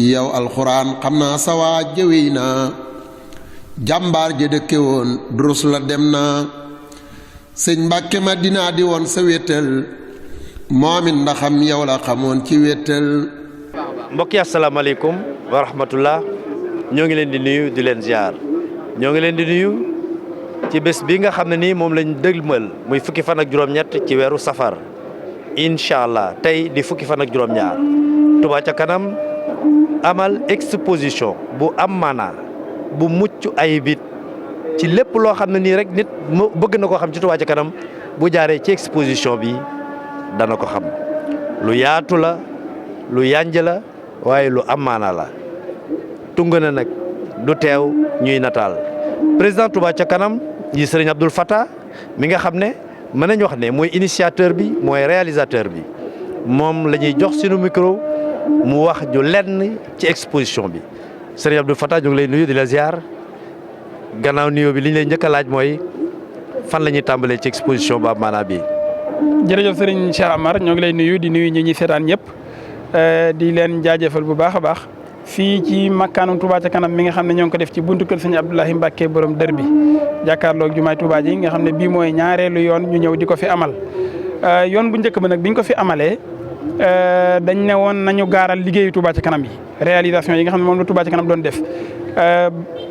yow alxuraan xam naa sa waa jëwey naa jàmbaar ja dëkke woon durus la dem naa sëñ Mbàkke Madina di woon sa wéttal moomin ndaxam yow la xamoon ci wéttal. mbokk yi asalaamaaleykum wa rahmatullah ñoo ngi leen di nuyu di leen ziar ñoo ngi leen di nuyu ci bés bi nga xam ne nii moom lañ dëgmal muy fukki fan ak juróom-ñett ci weeru safar incha allah tey di fukki fan ak juróom-ñaar Touba ca kanam amal exposition bu am maanaa bu mucc ayibit ci lépp loo xam ne nii rek nit mu bëgg na koo xam ci Touba ca kanam bu jaaree ci exposition bi dana ko xam lu yaatu la lu yànj la waaye lu am maanaa la tunga na nag du teew ñuy nataal président Touba ca kanam yi Serigne Abdoul Fattah mi nga xam ne mën nañ wax ne mooy initiateur bi mooy réalisateur bi moom la ñuy jox sunu micro mu wax ju lenn ci exposition bi Serigne Abdoul Fattah ñu ngi lay nuyu di la ziar gannaaw nuyoo bi li ñu lay njëkk a laaj mooy fan la ñuy tàmbalee ci exposition ba maanaa bi. jërëjëf Serigne Cheikh Amar ñoo ngi lay nuyu di nuyu ñi ñuy seetaan ñëpp di leen jaajëfal bu baax a baax fii ci makkaanum Touba ca kanam mi nga xam ne ñoo ngi ko def ci buntu kër Serigne Abdoulahi Mbacke borom dër bi jàkkaarloog jumaay Touba ji nga xam ne bii mooy ñaareelu yoon ñu ñëw di ko fi amal yoon bu njëkk ba nag biñ ko fi amalee dañ ne woon nañu gaaral liggéeyu Touba ca kanam yi réalisation yi nga xam ne moom la Touba ca kanam doon def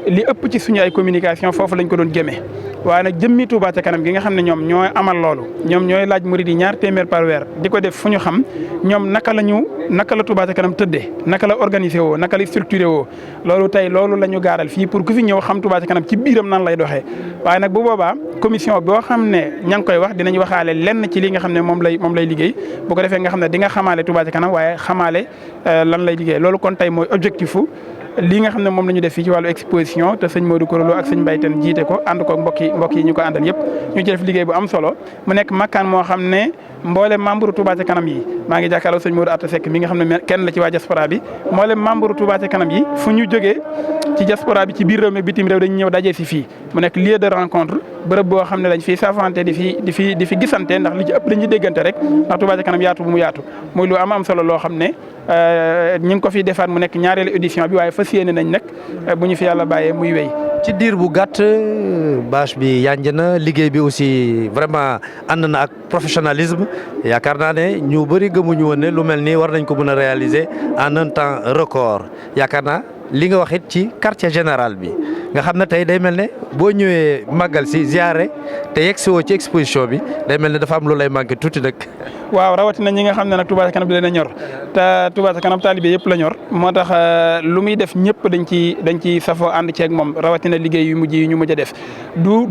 li ëpp ci suñu ay communication foofu lañ ko doon jëmee waaye nag jëmmi Touba ca kanam gi nga xam ne ñoom ñooy amal loolu ñoom ñooy laaj murid yi ñaar téeméer par weer di ko def fu ñu xam ñoom naka la Touba ca kanam tëddee naka la organisé woo naka la structuré woo loolu tey loolu la ñu gaaral fii pour ku fi ñëw xam Touba ca kanam ci biiram nan lay doxee waaye nag bu boobaa commission boo xam ne ña ngi koy wax dinañ waxaale lenn ci li nga xam ne moom lay liggéey bu ko defee nga xam ne di nga xamaale Touba ca kanam waaye xamaale lan lay liggéey loolu kon tey mooy objectif lii nga xam ne moom la ñu def fii ci wàllu exposition te sëñ Modou Korolo ak sëñ Mbayten jiite ko ànd ko mbokk yi ñu ko àndal yëpp ñu ci def liggéey bu am solo mu nekk makkaan moo xam ne mboolem membre Touba ca kanam yi maa ngi jàkkaarloo sëñ Modou Atta Seck mi nga xam ne kenn la ci waa diaspora bi mboolem membre Touba ca kanam yi fu ñu jógee ci diaspora bi ci biir réew mi bitim réew dañu ñëw daje si fii mu nekk lieu de rencontre bërëb boo xam ne dañ fiy savante di fi gisante ndax li ci ëpp dañuy déggante rek ndax Touba ca kanam yaatu bu mu yaatu muy lu am solo loo xam ne ñu ngi ko fi defaat mu nekk ñaareelu édition bi waaye fas yéene nañ nag bu ñu fi yàlla bàyyee muy wéy. ci diir bu gàtt bâche bi yanj na liggéey bi aussi vraiment ànd na ak professionnalisme yaakaar naa ne ñu bëri gëmuñu woon ne lu mel nii war nañ ko mën a réaliser en un temps record yaakaar naa li nga wax it ci quartier général bi nga xam ne tey day mel ne boo ñëwee màggal si ziare te yegg si woo ci exposition bi day mel ne dafa am lu lay manqué tuuti nag. waaw rawatina ñi nga xam ne nag Touba ca kanam bi leen a ñor te Touba ca kanam taalibe yëpp la ñor moo tax lu muy def ñëpp dañ ci safoo ànd ceeg moom rawatina liggéey yu mujj yi ñu mujj a def du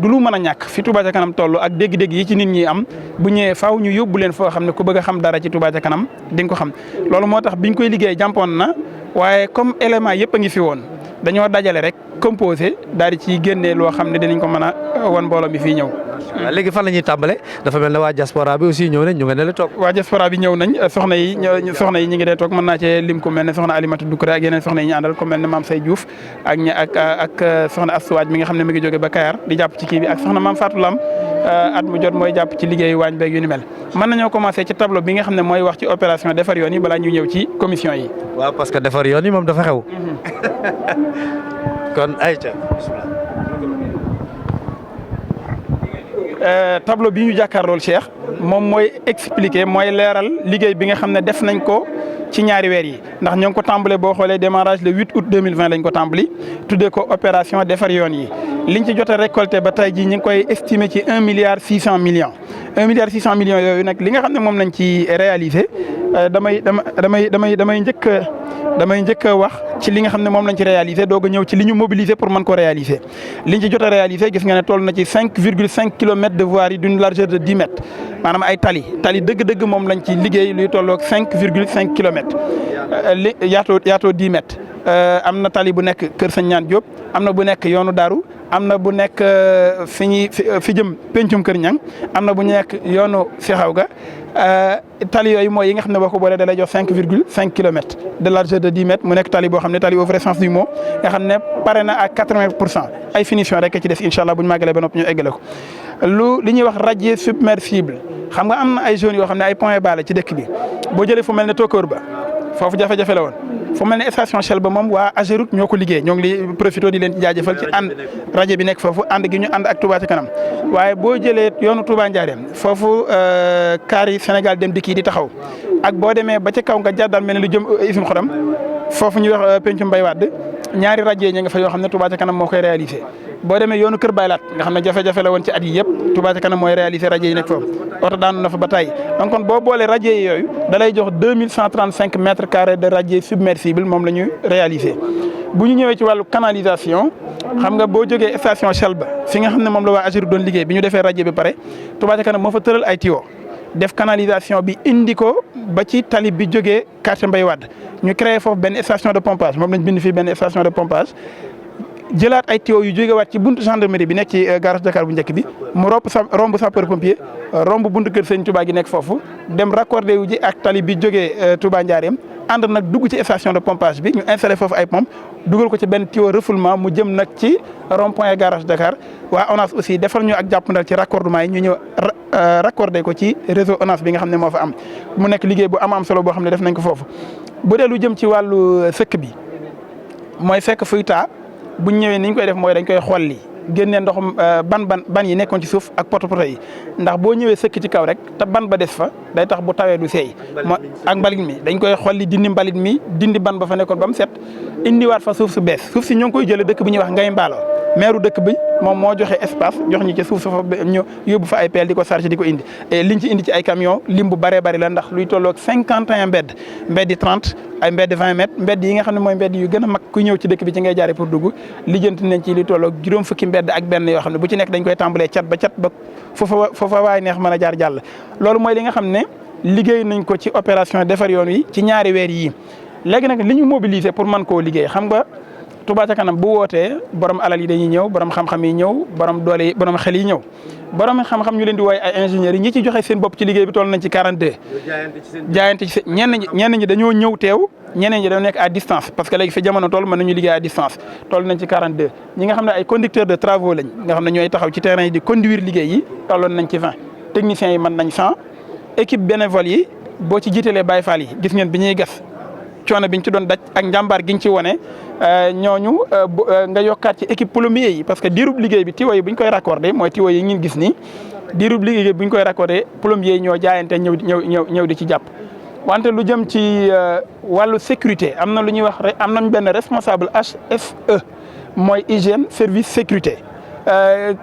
lu mën a ñàkk fi Touba ca kanam toll ak dégg-dégg yi ci nit ñi am bu ñëwee faaw ñu yóbbu leen foo xam ne ku bëgg a xam dara ci Touba ca kanam di nga ko xam loolu moo tax biñ koy liggéey jàmpoon na waaye comme élément yëpp a ngi fi woon dañoo dajale rek composé daal di ciy génnee loo xam ne dinañ ko mën a wan mbooloo mi fii ñëw. waaw léegi fan la ñuy tàmbale dafa mel ne waa diaspora bi aussi ñëw nañ ñu nga ne la toog. waa diaspora bi ñëw nañ soxna yi ñu ngi dee toog mën naa cee lim ku mel ne soxna Alimatu Dukure ak yeneen soxna yi ñu àndal ku mel ne Mame Say Diouf ak soxna Astuwaaj mi nga xam ne mi ngi jóge ba Kayar di jàpp ci kii bi ak soxna Mame Fatou Lam at mu jot mooy jàpp ci liggéeyu waañ beeg yu ni mel mën nañoo commencé ci tableau bi nga xam ne mooy wax ci opération defar yoon yi balaa ñu ñëw ci commission yi. waaw parce que defar yoon yi moom dafa xew. kon ayca tableau bi ñu jàkkaarlool Cheikh moom mooy expliquer mooy leeral liggéey bi nga xam ne def nañ ko ci ñaari weer yi ndax ñoo ngi ko tàmbalee boo xoolee démarrage le 8 août 2020 lañ ko tàmbali tuddee ko opération defar yoon yi liñ ci jot a récolté ba tey jii ñu ngi koy estimé ci 1 milliard 600 millions 1 milliard 600 millions yooyu nag li nga xam ne moom lañ ci réalisé damay njëkk a wax ci li nga xam ne moom lañ ci réalisé doog a ñëw ci li ñu mobilisé pour mën ko réaliser liñ ci jot a réalisé gis nga ne toll na ci 5,5 kilomètres de voirie d'une largeur de 10 mètres maanaam ay tali dëgg-dëgg moom lañ ci liggéey luy tolloog 5,5 kilomètres yaatoo 10 mètres am na tali bu nekk Kër Sëñ Ñaan Diop am na bu nekk yoonu Daaru am na bu nekk fi jëm pencum Kër Ñang am na bu nekk yoonu Sexaw ga tali yooyu mooy yi nga xam ne boo ko boolee da lay jox 5,5 kilomètres de largeur de 10 mètres mu nekk tali boo xam ne tali au vrai sens du mot nga xam ne pare na à 80% ay finition rek ci des incha allah bu ñu màggalee ba noppi ñu eggale ko. li ñuy wax radier submersible xam nga am na ay zones yoo xam ne ay point bas la ci dëkk bi boo jëlee fu mel ne Tokor ba foofu jafe-jafe la woon fu mel ne station Shell ba moom waa Ageroute ñoo ko liggéey ñoo ngi li profité di leen ci jaajëfal ci ànd rajo bi nekk foofu ànd gi ñu ànd ak Touba ca kanam waaye boo jëlee yoonu Touba Ndiarème foofu kaar yi Sénégal dem dikk yi di taxaw ak boo demee ba ca kaw nga jàddal mel ne lu jëm usine Xorom foofu ñuy wax pencu Mbay Wàdd ñaari rajo yi nga fa yoo xam ne Touba ca kanam moo koy réalisé boo demee yoonu Kër Baylaat nga xam ne jafe-jafe la woon ci at yi yëpp Touba ca kanam mooy réalisé rajo yi nekk foofu oto daanu na fa ba tey donc kon boo boolee rajo yi yooyu da lay jox 2135 mètres carrés de rajo submersible moom la ñu réalisé. bu ñu ñëwee ci wàllu canalisation xam nga boo jógee station Shell ba fi nga xam ne moom la waa Ageroute doon liggéey bi ñu defee rajo bi pare Touba ca kanam moo fa tëral ay tuyaux def canalisation bi indi ko ba ci tali bi jógee quartier Mbay Wàdd ñu créé foofu benn station de pompage moom lañ bind fii benn station de pompage. jëlaat ay tuyaux yu jóge waat ci buntu gendarmerie bi nekk ci garage Dakar bu njëkk bi mu romb sapeur pompier romb buntu kër Sëñ Touba gi nekk foofu dem raccordé wu ji ak tali bi jógee Touba Ndiarème ànd nag dugg ci station de pompage bi ñu installé foofu ay pompe dugal ko ci benn tuyau refoulement mu jëm nag ci rond point garage Dakar waa ONAS aussi defal ñu ak jàppandal ci raccordement yi ñu ñëw raccordé ko ci réseau ONAS bi nga xam ne moo fa am mu nekk liggéey bu am solo boo xam ne def nañ ko foofu bu dee lu jëm ci wàllu sëkk bi mooy fekk fuy taa bu ñu ñëwee ni ñu koy def mooy dañ koy xolli génnee ndoxum ban yi nekkoon ci suuf ak poto yi ndax boo ñëwee sëkk ci kaw rek te ban ba des fa day tax bu tawee du seey ak mbalit mi dañ koy xolli dindi mbalit mi dindi ban ba fa nekkoon ba mu set indiwaat fa suuf su bees suuf si ñoo ngi koy jëlee dëkk bi ñuy wax Ngay Mbaloo maire dëkk bi moom moo joxe espace jox ñu ci suuf sa fa ñu yóbbu fa ay pelle di ko chargé di ko indi et liñ ci indi ci ay camion lim bu bëree bëri la ndax luy tolloog 51 mbedd 30 ay mbedd 20 mètres mbedd yi nga xam ne mooy mbedd yu gën a mag ku ñëw ci dëkk bi ci ngay jaaree pour dugg lijjanti nañ ci li tolloog juróom fukki mbedd ak benn yoo xam ne bu ci nekk dañ koy tàmbalee cat ba foofa waay neex mën a jaar jàll loolu mooy li nga xam ne liggéey nañ ko ci opération defar yoon wi ci ñaari weer yii léegi nag li ñu mobiliser pour mën koo liggéey xam nga Touba ca kanam bu wootee borom alal yi dañuy ñëw borom xam-xam yi ñëw borom doole yi borom xel yi ñëw borom xam-xam ñu leen di woowee ay ingénieurs yi ñi ci joxe seen bopp ci liggéey bi toll nañ ci 42. jaayante ci ñenn ñi dañoo ñëw teew ñeneen ñi dañoo nekk à distance parce que léegi fi jamono toll mën nañu liggéey à distance toll nañ ci 42 ñi nga xam ne ay conducteurs de travaux lañ nga xam ne ñooy taxaw ci terrain yi di conduire liggéey yi tolloon nañ ci 20 techniciens yi mën nañ 100 équipe bénévole yi boo ci jiitalee Baye Fall yi gis ngeen bi ñuy gas coono biñ ci doon daj ak njàmbaar giñ ci wone ñooñu nga yokkaat ci équipe plombier yi parce que diirub liggéey bi tiwo yi buñ koy raccordé mooy tiwo yi ngeen gis nii diirub liggéey bi buñ koy raccordé plombier yi ñoo jaayante ñëw di ci jàpp. wante lu jëm ci wàllu sécurité am na lu ñuy wax am nañ benn responsable HSE mooy hygiène service sécurité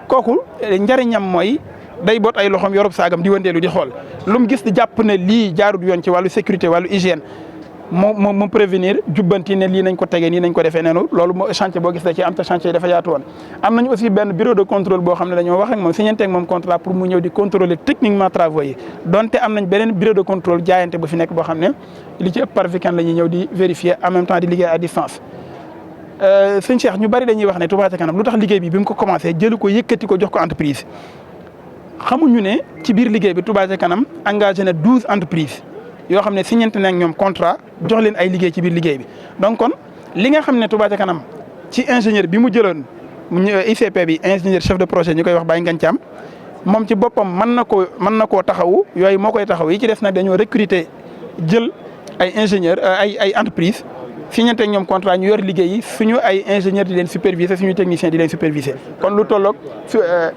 kooku njariñam mooy day boot ay loxoom yorob saagam di wëndeelu di xool lu mu gis di jàpp ne lii jaarut yoon ci wàllu sécurité wàllu hygiène. mu prévenir jubbanti ne lii nañ ko tegee nii nañ ko defee neenu loolu moo chantier boo gis da ci am te chantier dafa yaatu woon am nañ aussi benn bureau de contrôle boo xam ne dañoo wax ak moom signé ak moom contrat pour mu ñëw di contrôler techniquement travaux yi donte am nañ beneen bureau de contrôle jaayante bu fi nekk boo xam ne li ci ëpp par weekend la ñuy ñëw di vérifier en même temps di liggéey à distance sëñ Cheikh ñu bari dañuy wax ne Touba ca kanam lu tax liggéey bi mu ko commencé jëli ko yëkkati ko jox ko entreprise xamuñu ne ci biir liggéey bi Touba ca kanam engagé na 12 entreprises yoo xam ne signante na ak ñoom contrat jox leen ay liggéey ci biir liggéey bi donc kon li nga xam ne Touba ca kanam ci ingénieur bi mu jëloon ICP bi ingénieur chef de projet ñu koy wax Baye Ngagne Thiam moom ci boppam mën na koo taxawu yooyu moo koy taxaw yi ci des nag dañoo recruter jël ay ingénieur ay entreprise signante ak ñoom contrat ñu yor liggéey yi suñu ay ingénieur di leen superviser suñu technicien di leen superviser kon lu tolloog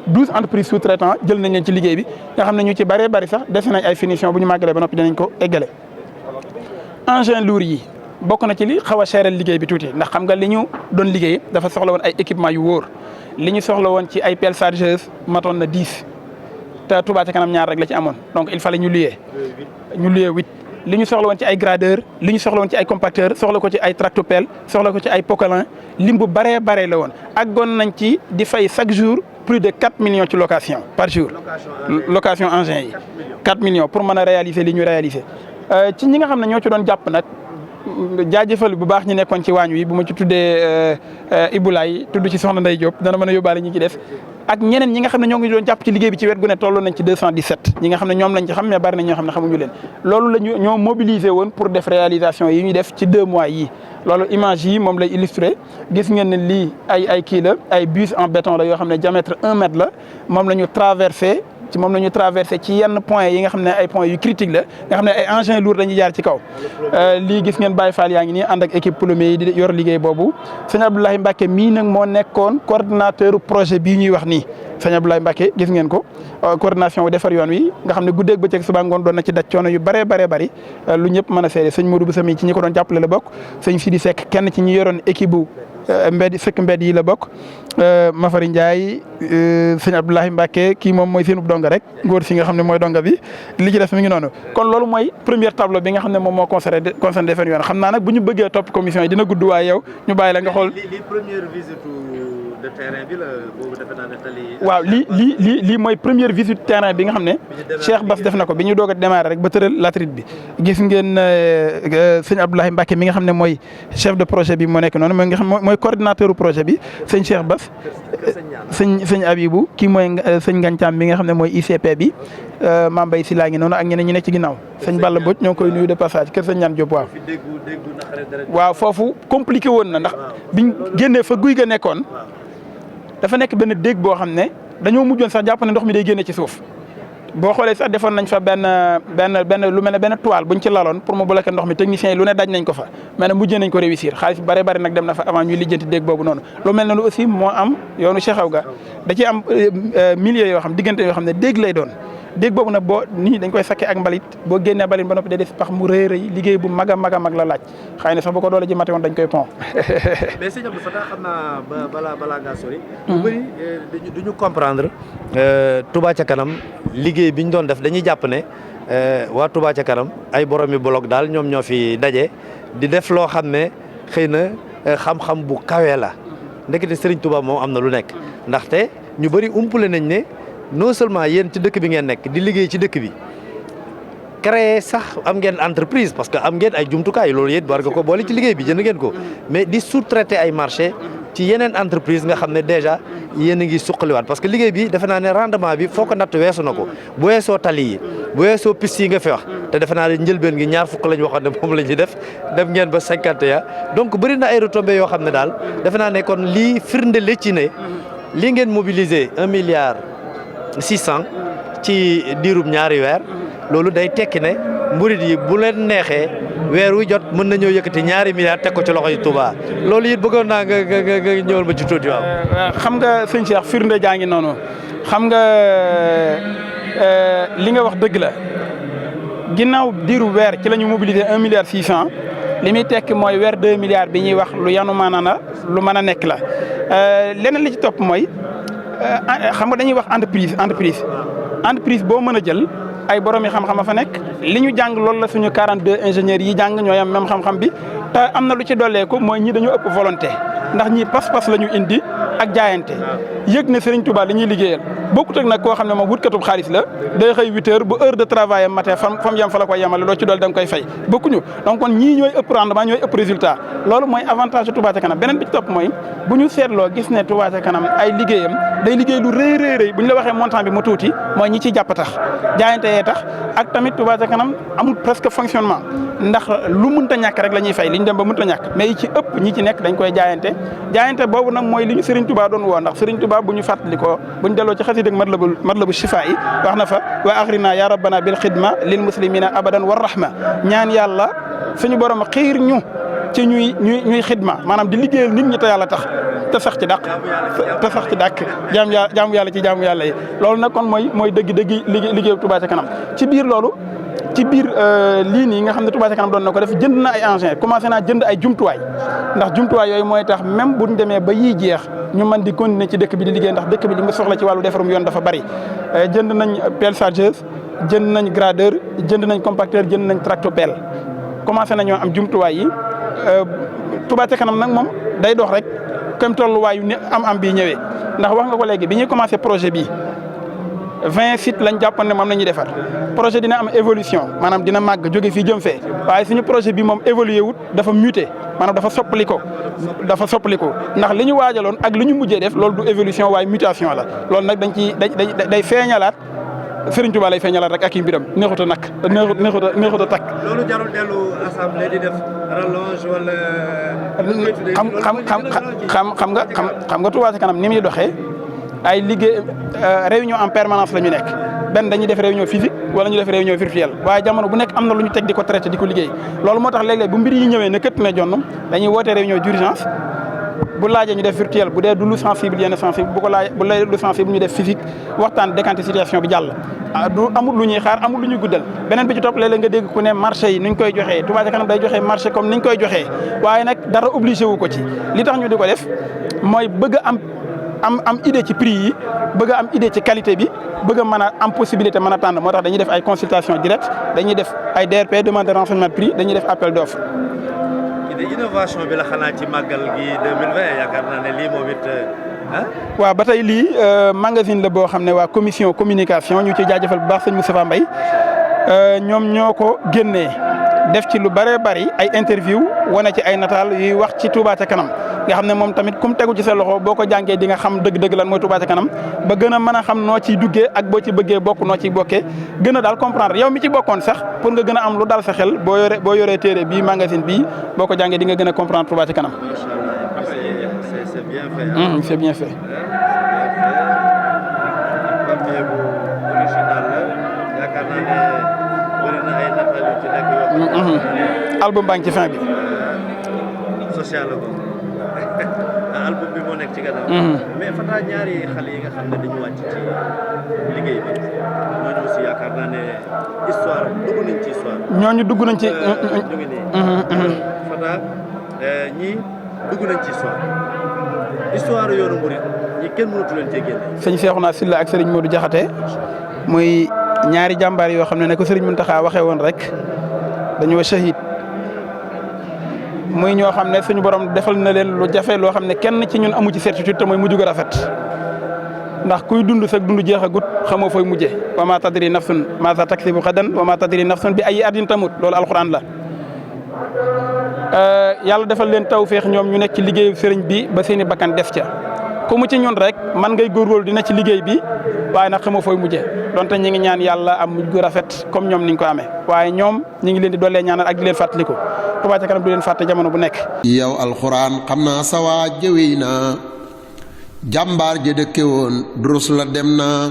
12 entreprises sous-traitants jël nañ leen ci liggéey bi nga xam ne ñu ci bëree bëri sax dese nañ ay finition bu ñu màggalee ba noppi dinañ ko eggale. engin lourd yi bokk na ci li xaw a seeral liggéey bi tuuti ndax xam nga li ñu doon liggéey dafa soxla woon ay équipement yu wóor li ñu soxla woon ci ay pelle chargeuse matoon na 10 te Touba ca kanam ñaar rek la ci amoon donc il fallait ñu luyee 8. li ñu soxla woon ci ay gradeur li ñu soxla woon ci ay compacteur soxla ko ci ay tractopelle soxla ko ci ay poquelin lim bu baree baree la woon àggoon nañ ci di fay chaque jour plus de 4 millions ci location par jour location engin yi 4 millions pour mën a réaliser li ñu réaliser ci ñi nga xam ne ñoo ci doon jàpp nag jaajëfal bu baax ñi nekkoon ci waañ wi bu ma ci tuddee Ibulaay tudd ci Soxna Ndey Diop dana mën a yóbbaale ñi ci def ak ñeneen ñi nga xam ne ñoo ngi doon jàpp ci liggéey bi ci wet gu ne tolloon nañ ci 217 ñi nga xam ne ñoom lañ ci xam mais bari na ñoo xam ne xamuñu leen loolu la ñoo mobiliser woon pour def réalisation yi ñu def ci 2 mois yii loolu image yi moom lay illustré gis ngeen ne lii ay kii la ay bus en béton la yoo xam ne diamètre 1 mètre la moom la ñu traversé ci moom la ñu traversé ci yenn points yi nga xam ne ay points yu critique la nga xam ne ay engins lourds dañuy jaar ci kaw lii gis ngeen Baye Fall yaa ngi nii ànd ak équipe plombier yi di yor liggéey boobu sëñ Abdoulahi Mbacke mii nag moo nekkoon coordinateur projet bii ñuy wax nii sëñ Abdoulahi Mbacke gis ngeen ko coordination wu defar yoon wi nga xam ne guddeeg bëccëg suba ngoon doon na ci daj coono yu bëree bari lu ñëpp mën a seede sëñ Modou Boussa mi ci ñi ko doon jàppale la bokk sëñ Sidi Seck kenn ci ñi yoroon équipe bu mbedd yi la bokk Mafari Ndiaye sëñ Abdoulahi Mbacke kii moom mooy seenub donga rek góor si nga xam ne mooy donga bi li ci def mi ngi noonu kon loolu mooy première tableau bi nga xam ne moom moo concerné defar yoon xam naa nag bu ñu bëggee topp commission yi dina gudd waaye yow ñu bàyyi la nga xool. li première visite de terrain bi la boobu defe naa ne tali. waaw lii mooy première visite terrain bi nga xam ne Cheikh Bass def na ko bi ñu doog a démarrer rek ba tëral latérite bi gis ngeen sëñ Abdoulahi Mbacke mi nga xam ne mooy chef de projet bi moo nekk noonu mooy nga xam mooy coordinateur projet bi sëñ Cheikh Bass sëñ Abibou kii mooy sëñ Ngancam mi nga xam ne mooy ICP bi Mame Mbaye si laa ngi noonu ak ñeneen ñi nekk ci ginnaaw sëñ Balla Mbodj ñoo ngi koy nuyu de passage kër sëñ Ñaan Diop waaw foofu compliqué woon na ndax biñ génnee fa guy ga nekkoon dafa nekk benn déeg boo xam ne dañoo mujjoon sax jàpp ne ndox mi day génne ci suuf boo xoolee sax defoon nañ fa benn lu mel ne benn toile buñ ci laloon pour mu bloquer ndox mi techniciens yi lu ne daj nañ ko fa mais nag mujjee nañ ko réussir xaalis bi bari nag dem na fa avant ñuy lijjanti déeg boobu noonu lu mel ne lu aussi moo am yoonu Cheikh Awga da ci am milieu yoo xam diggante yoo xam ne déeg lay doon déeg boobu nag boo nit ñi dañ koy sakkee ak mbalit boo génnee mbalit ba noppi day def pax mu rëy liggéey bu mag a mag la laaj xëy na sax bu ko doole ji mate woon dañ koy pont. mais sëñ Abdou Fatah xam naa balaa ngaa sori. ñu bëri duñu comprendre Touba ca kanam liggéey bi ñu doon def dañuy jàpp ne waa Touba ca kanam ay boromi bloc daal ñoom ñoo fi daje di def loo xam ne xëy na xam-xam bu kawe la ndekete Serigne Touba moom am na lu nekk ndaxte ñu bëri umpule nañ ne. non seulement yéen ci dëkk bi ngeen nekk di liggéey ci dëkk bi créer sax am ngeen entreprise parce que am ngeen ay jumtukaay loolu yéen war nga ko boole ci liggéey bi jënd ngeen ko mais di sous-traiter ay marché ci yeneen entreprise nga xam ne déjà yéen a ngi suqaliwaat parce que liggéey bi defe naa ne rendement bi foo ko natt weesu na ko bu weesoo tali yi bu weesoo piste yi nga fi wax te defe naa ne njëlbeen gi 2 fukk lañ waxoon ne moom la ñuy def dem ngeen ba 51 donc bëri na ay retombées yoo xam ne daal defe naa ne kon lii firnde la ci ne lii ngeen mobiliser 1,6 milliard ci diirub 2 weer loolu day tekki ne mburit yi bu leen neexee weer wu jot mën nañoo yëkkati 2 milliards teg ko ci loxo yi Touba loolu it bëggoon naa nga ñëwal ma ci tuuti waaw. xam nga sëñ Cheikh firnde jaa ngi noonu xam nga li nga wax dëgg la ginnaaw diiru weer ci la ñu mobiliser 1,6 milliard li muy tekki mooy weer 2 milliards bi ñuy wax lu yanu maanaam la lu mën a nekk la leneen li ci topp mooy. xam nga dañuy wax entreprise boo mën a jël ay borom yi xam-xam a fa nekk li ñu jàng loolu la suñu 42 ingénieurs yi jàng ñooy am même xam-xam bi te am na lu ci dolleeku mooy ñi dañu ëpp volonté ndax ñi pas-pas la ñu indi ak jaayante yëg ne Serigne Touba li ñuy liggéeyal bokkut ak nag koo xam ne moom wutkatub xaalis la day xëy 8 heures ba heure de travail am matin fam yem fa la koy yemale loo ci dool da nga koy fay bokkuñu donc kon ñii ñooy ëpp rendement ñooy ëpp résultat loolu mooy avantage Touba ca kanam beneen bi ci topp mooy bu ñu seetloo gis ne Touba ca kanam ay liggéeyam day liggéey lu rëy bu ñu la waxee montant bi mu tuuti mooy ñi ciy jàpp tax jaayante yee tax ak tamit Touba ca kanam amul presque fonctionnement ndax lu mënta ñàkk rek la ñuy fay li ñu dem ba mënta ñàkk mais yi ci ëpp ñi ci nekk dañ koy jaayante boobu nag mooy li ñu Serigne Touba doon woo ndax Serigne Touba bu ñu fàttalikoo bu ñu delloo ci xasida matlabu shifa yi wax na fa wa axrina ya rabbana bil xidma lil muslimina abadan war rahma ñaan yàlla suñu borom xiir ñu ci ñuy xidma maanaam di liggéeyal nit ñi te yàlla tax te sax ci dàq jaamu yàlla ci jaamu yàlla yi loolu nag kon mooy dëgg liggéeyu Touba ca kanam ci biir loolu lii nii nga xam ne Touba ca kanam doon na ko def jënd na ay engins commencé naa jënd ay jumtuwaay ndax jumtuwaay yooyu mooy tax même bu ñu demee ba yii jeex ñu mën di continuer ci dëkk bi di liggéey ndax dëkk bi li nga soxla ci wàllu defarum yoon dafa bari jënd nañ pelle chargeuse jënd nañ gradeur jënd nañ compacteur jënd nañ tractopelle commencé nañoo am jumtuwaay yi Touba ca kanam nag moom day dox rek comme tolluwaayu ni am bii ñëwee ndax wax nga ko léegi bi ñuy commencé projet bii 20 sites lañ jàppoon ne moom la ñuy defar projet dina am évolution maanaam dina màgg jóge fii jëm fee waaye suñu projet bi moom évolué wut dafa muté maanaam dafa soppaliku ndax li ñu waajaloon ak li ñu mujjee def loolu du évolution waaye mutation la loolu nag day feeñalaat Serigne Touba lay feeñalaat rek ak i mbiram neexut a takk. loolu jarul dellu assemblée di def rallonge wala. xam nga Touba ca kanam ni muy doxee ay liggéey réunion en permanence la ñu nekk benn dañuy def réunion physique wala ñu def réunion virtuelle waaye jamono bu nekk am na lu ñu teg di ko traité di ko liggéey loolu moo tax léeg-léeg bu mbir yi ñëwee ne këtt ne jonn dañuy woote réunion d'urgence bu laajee ñu def virtuel bu dee du lu sensible yenn sensible bu ko laaj bu dee lu sensible ñu def physique waxtaan décanté situation bi jàll du amul lu ñuy xaar amul lu ñuy guddal beneen bi ci topp léeg-léeg nga dégg ku ne marché yi nuñ koy joxee Touba ca kanam day joxee marché comme niñ koy joxee waaye nag dara obligé wu ko ci li tax ñu di ko def mooy bëgg a am idée ci prix yi bëgg a am idée ci qualité bi bëgg a mën a am possibilité mën a tànn moo tax dañuy def ay consultation directe dañuy def ay DRP demande de renseignement de prix dañuy def appel d'offre. innovation bi la xanaa ci màggal gi 2020 yaakaar naa ne lii moom it waaw ba tey lii magazine la boo xam ne waa commission communication ñu ci jaajëfal bu baax sëñ Moustapha Mbaye ñoom ñoo ko génnee def ci lu bëree bëri ay interview wane ci ay nataal yuy wax ci Touba ca kanam nga xam ne moom tamit kum tegu ci sa loxo boo ko jàngee di nga xam dëgg-dëgg lan mooy Touba ca kanam ba gën a mën a xam noo ciy duggee ak boo ci bëggee bokk noo ciy bokkee gën a daal comprendre yow mi ci bokkoon sax pour nga gën a am lu dal sa xel boo yoree téere bii magazine bii boo ko jàngee di nga gën a comprendre Touba ca kanam. c'est bien fait. C'est bien fait. papier bu original la yaakaar naa ne bëri na ay nataal yu ci nekk yoo album baa ngi ci fin bi. social la ko album bi moo nekk ci gannaaw. mais Fata ñaari xale yi nga xam ne dañu wàcc ci liggéey bi ñooñu aussi yaakaar naa ne histoire dugg nañ ci histoire. ñooñu dugg nañ ci. ñu ngi nii. Fata ñii dugg nañ ci histoire yoonu murid ñi kenn mënatu leen cee génne. sëñ Cheikhouna Sylla ak Serigne Modou Diakhaté muy ñaari jàmbaar yoo xam ne ko Serigne Mountakha waxee woon rek dañoo shahid muy ñoo xam ne suñu borom defal na leen lu jafe loo xam ne kenn ci ñun amu ci certitude te mooy mujj gu rafet ndax kuy dund sax dund jeexagut xamoo fooy mujjee wa ma tadri nafsun maza taksibu xadan wa ma tadri nafsun bi ay ardin tamut loolu alxuraan la. yàlla defal leen tawféex ñoom ñu nekk ci liggéeyu sëriñ bi ba seeni bakkan def ca ku mu ci ñun rek man ngay góorgóorlu dina ci liggéey bi waaye nag xamoo fooy mujjee donte ñi ngi ñaan yàlla am mujj gu rafet comme ñoom niñ ko amee waaye ñoom ñi ngi leen di dollee ñaanal ak di leen fàttaliku Touba ca kanam du leen fàtte jamono bu nekk. yow alxuraan xam naa sa waa jëwee naa jàmbaar ja dëkke woon durus la dem naa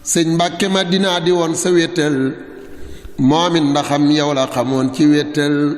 sëñ Mbàkke Madina di woon sa wéttal moom it ndaxam yow la xamoon ci wéttal